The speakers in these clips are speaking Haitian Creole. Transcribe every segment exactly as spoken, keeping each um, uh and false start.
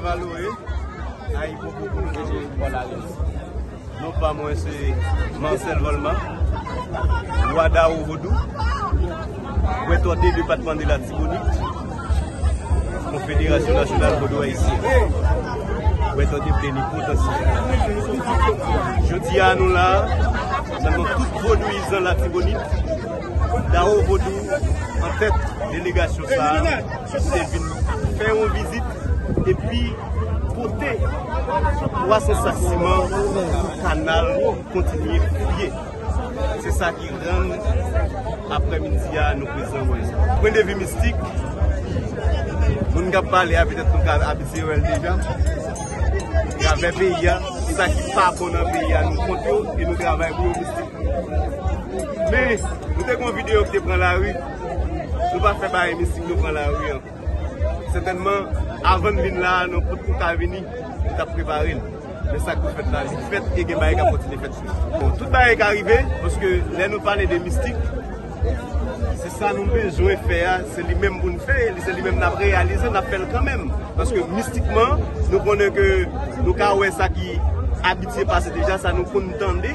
Valoye, Ayibobo pou nou mete Pòlalyans. Non pa mwen se Marcel Volma, wa Dawo Vodou, Bwètòde depatman de Latibonit, Konfederasyon Nasyonal Vodou Ayisyen, Bwètòde Plenipotansyè. Jodi a nou la, nan non tout vodouyizan Latibonit, Dawo Vodou an tèt delegasyon sa a, se vin fè yon vizit epi pote twa san sak siman pou kanal kontinye fouye. Se sa ki rann aprèmidi a nou prezan wè sa. Pwen de vi mistik, moun k ap pale a, petèt nou ka abitye wè l deja. Travè peyi a, sa ki pa bon nan peyi a, nou kont yo e nou travay pou yo mistik. Men, nou te gen yon videyo ki te pran lari. Nou pa fè bagay mistik, nou pran lari an. Sètènman, avan n vin la a, nou potko ka vini, nou t ap prepare l. Men sa k pou fèt la, li fèt e gen bagay k ap kontinye fèt. Bon, tout bagay ka rive, paske lè nou pale de mistik, se sa nou bezwen fè a, se li menm pou n fè, se li menm n ap reyalize, n ap fè l kanmenm. Paske mistikman, nou konnen ke nou ka wè sa ki abitye pase deja, sa nou konn tande,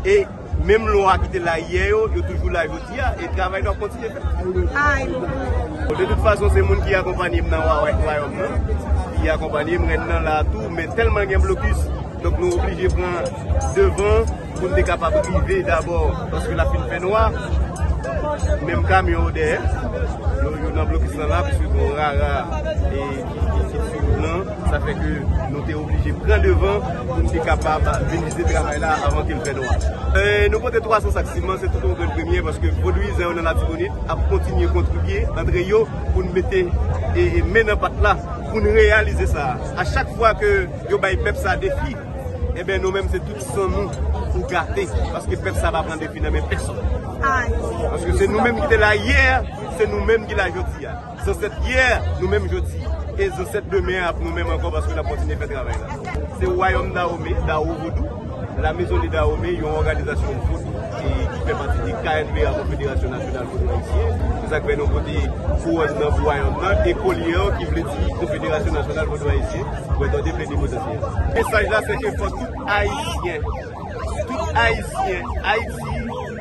e menm lwa ki te la yè yo, yo toujou la jodi a, e travay nou ap kontinye fè. Ay. Bon, de tout fason, se moun ki akonpanye m nan wa-, wayòm nan, ki akonpanye m, rèn nan la tou, men tèlman gen blokis, donk nou oblije pran devan pou n te kapab rive dabò, paske l ap fin fè nwa. Menm kamyon yo dèyè, yo, yo nan blokis lan la, piske gon rara e ki, ki, ki sou wout lan. Sa fè ke nou te oblije pran devan pou n te kapab finalize travay la avan ke l fè nwa. E, nou pote twa san sak siman, se tout yon grenn premye, paske vodouyizan yo nan Latibonit ap kontinye kontribye antre yo pou n mete, e, e, men nan pat la, pou n reyalize sa. A chak fwa ke yo bay pèp sa defi, ebyen, nou menm, se tout san nou pou gate, paske pèp sa pa pran defi nan men pèsonn. Ay. Paske se nou menm ki te la yè, se nou menm ki la jodi a. Zansèt yè, nou menm jodi. E zansèt demen ap nou menm ankò, paske n ap kontinye fè travay la. Se wayòm Dawome, Dawo Vodou, La Maison de Dahomey, yon òganizasyon vodou e ki fè pati de K N V A, Konfederasyon Nasyonal Vodou Ayisyen. Se sa k fè nou pote kouwòn nan pou wayòm nan, e kolye an, ki vle di Konfederasyon Nasyonal Vodou Ayisyen, Bwètòde Plenipotansyè. Mesaj la, se ke fò tout Ayisyen, tout Ayisyen, Ayiti,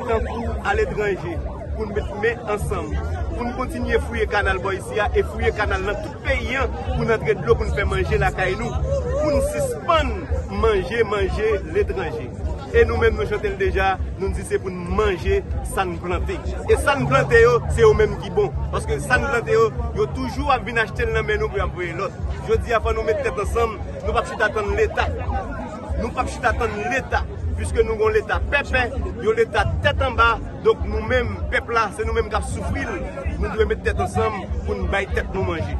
tankou aletranje, pou n met men ansanm, pou n kontinye fouye kanal bò isi a e fouye kanal nan tout peyi an, pou n antre dlo, pou n fè manje lakay nou, pou n sispann manje, manje letranje. E nou menm, nou chante l deja, nou di se pou n manje sa n plante. E sa n plante yo, se yo menm ki bon. Paske sa n plante yo, yo toujou ap vin achte l nan men nou pou y ap voye lòt. Jodi a, fò nou met tèt ansanm, nou p ap chita tann Leta. Nou p ap chita tann Leta, piske nou gon Leta pèpè, yon Leta tèt anba. Donk, nou menm, pèp la, se nou menm k ap soufri l. Nou dwe met tèt ansanm pou n bay tèt nou manje.